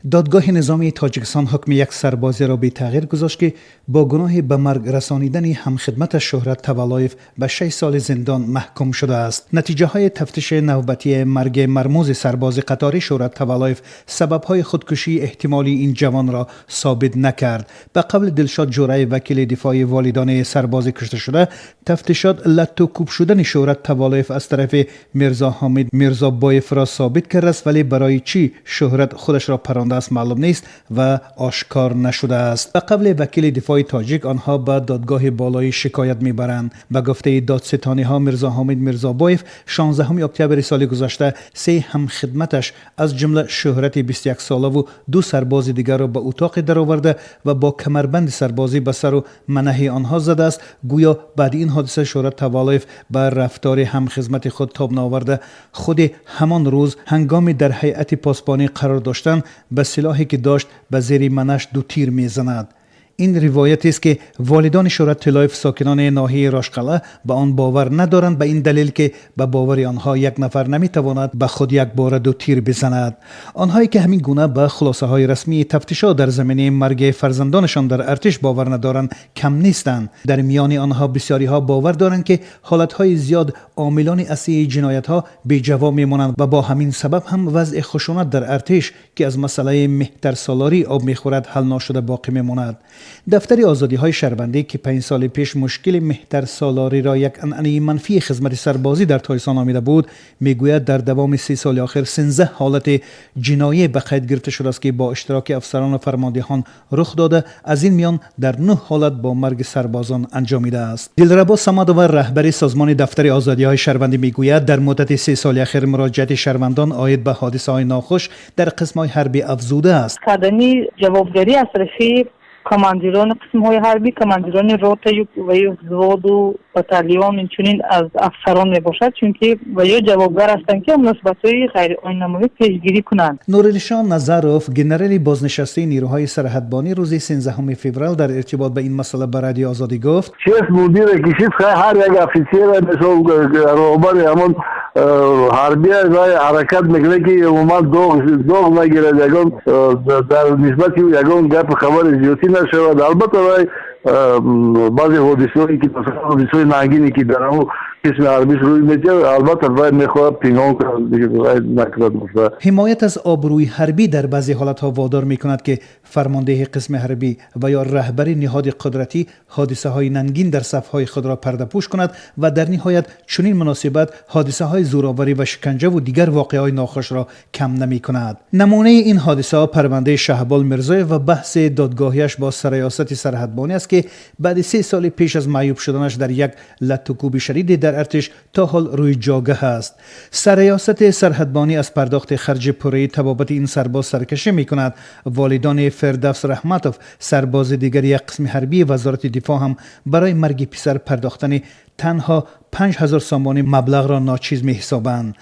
Додгоҳи низомии Тоҷикистон ҳукми як сарбозиро бетағйир гузошт, ки бо гуноҳи ба марг расонидани ҳамхидматаш Шӯҳрат Таваллоев ба 6 соли зиндон маҳкум шудааст. Натиҷаҳои тафтиши навбатии марги мармузи сарбози қаторӣ Шӯҳрат Таваллоев сабабҳои худкушии эҳтимолии ин ҷавонро собит накард. Ба қавли Дилшод Ҷӯраев, вакили дифои волидони сарбози кушташуда, тафтишот латту кӯб шудани Шӯҳрат Таваллоев аз тарафи Мирзо Ҳомид Мирзобоевро собит кардааст, вале барои чӣ Шӯҳрат худашро парондааст, маълум нест ва ошкор нашудааст. Ба қавли вакили дифои тоҷик, онҳо ба додгоҳи болоӣ шикоят мебаранд. Ба гуфтаи додситониҳо, Мирзо Ҳомид Мирзобоев 16 октябри соли гузашта се ҳамхидматаш, аз ҷумла Шӯҳрати 21 солаву ду сарбози дигарро ба утоқе дароварда ва бо камарбанди сарбозӣ ба сару манаҳи онҳо задааст. Гӯё баъди ин ҳодиса Шӯҳрат Таваллоев ба рафтори ҳамхизмати худ тоб наоварда, худи ҳамон рӯз ҳангоми дар ҳайати посбонӣ қарор доштан ба силоҳе, ки дошт, ба зери манаш ду тир мезанад. Ин ривоятест, ки волидони Шӯҳрат Тиллоев, сокинони ноҳияи Рошқалъа, ба он бовар надоранд, ба ин далел ки ба бовари онҳо як нафар наметавонад ба худ якбора ду тир бизанад. Онҳое, ки ҳамин гуна ба хулосаҳои расмии тафтишот дар заминаи марги фарзандонашон дар артиш бовар надоранд, кам нестанд. Дар миёни онҳо бисёриҳо бовар доранд, ки ҳолатҳои зиёд омилони аслии ҷиноятҳо беҷавоб мемонанд ва бо ҳамин сабаб ҳам вазъи хушунат дар артиш, ки аз масъалаи меҳтарсолорӣ об мехӯрад, ҳал нашуда боқӣ мемонад. Дафтари озодиҳои шаҳрвандӣ, ки 5 соли пеш мушкили меҳтарсолориро як анъанаи манфии хизмати сарбозӣ дар Тоҷикистон номида буд, мегӯяд, дар давоми 3 соли охир 13 ҳолати ҷиноӣ ба қайд гирифта шудааст, ки бо иштироки афсарону фармондеҳон рух дода, аз ин миён дар нӯҳ ҳолат бо марги сарбозон анҷомидааст. Дилрабо Самадова, раҳбари созмони Дафтари озодиҳои шаҳрвандӣ, мегӯяд, дар муддати 3 соли ахир муроҷиати шаҳрвандон оид ба ҳодисаҳои нохуш дар қисмҳои ҳарбӣ афзудааст. Кардани ҷавобгарӣ аз тарафи командирони қисмҳои ҳарбӣ, командирони ротаю ва ё взводу, батальон, инчунин аз афсарон мебошад, чунки ва ё ҷавобгар ҳастанд, ки муносибатҳои ғайриоиннамавӣ пешгирӣ кунанд. Нурилшон Назаров, генерали бознишастаи нерӯҳои сарҳадбонӣ, рӯзи 13 феврал дар иртибот ба ин масъала ба Радиои Озодӣ гуфт: Чест мудира кишид, ҳар як офисера, мисол, роҳбари ҳамон ҳарбия вай ҳаракат мекунад, ки умуман доғ нагирад, ягон дар нисбати ягон гапи хабари зиёдтӣ нашавад. Албатта, вай баъзе ҳодисаҳое ки, масалан, ҳодисаҳои нангине, ки дар ҳамон қисми ҳарбиш рӯй медиҳад, албатта, вай мехоҳад пинҳон кунад, вай накунад гуфта. Ҳимоят аз обрӯи ҳарбӣ дар баъзе ҳолатҳо водор мекунад, ки фармондеҳи қисми ҳарбӣ ва ё раҳбари ниҳоди қудратӣ ҳодисаҳои нангин дар сафҳои худро пардапӯш кунад ва дар ниҳоят чунин муносибат ҳодисаҳои зӯроварӣ ва шиканҷаву дигар воқеаҳои нохушро кам намекунад. Намунаи ин ҳодисаҳо парвандаи Шаҳбол Мирзоев ва баҳси додгоҳиаш бо Сарраёсати сарҳадбонӣ аст, ки баъди 3 соли пеш аз маъюб шуданаш дар як латтукӯби шадиде дар артиш то ҳол рӯи ҷогаҳ аст. Сарраёсати сарҳадбонӣ аз пардохти харҷи пурраи табобати ин сарбоз саркашӣ мекунад. Волидони Фирдавс Раҳматов, сарбози дигари як қисми ҳарбии Вазорати дифоъ, ҳам барои марги писар пардохтани танҳо 5000 сомонӣ маблағро ночиз меҳисобанд.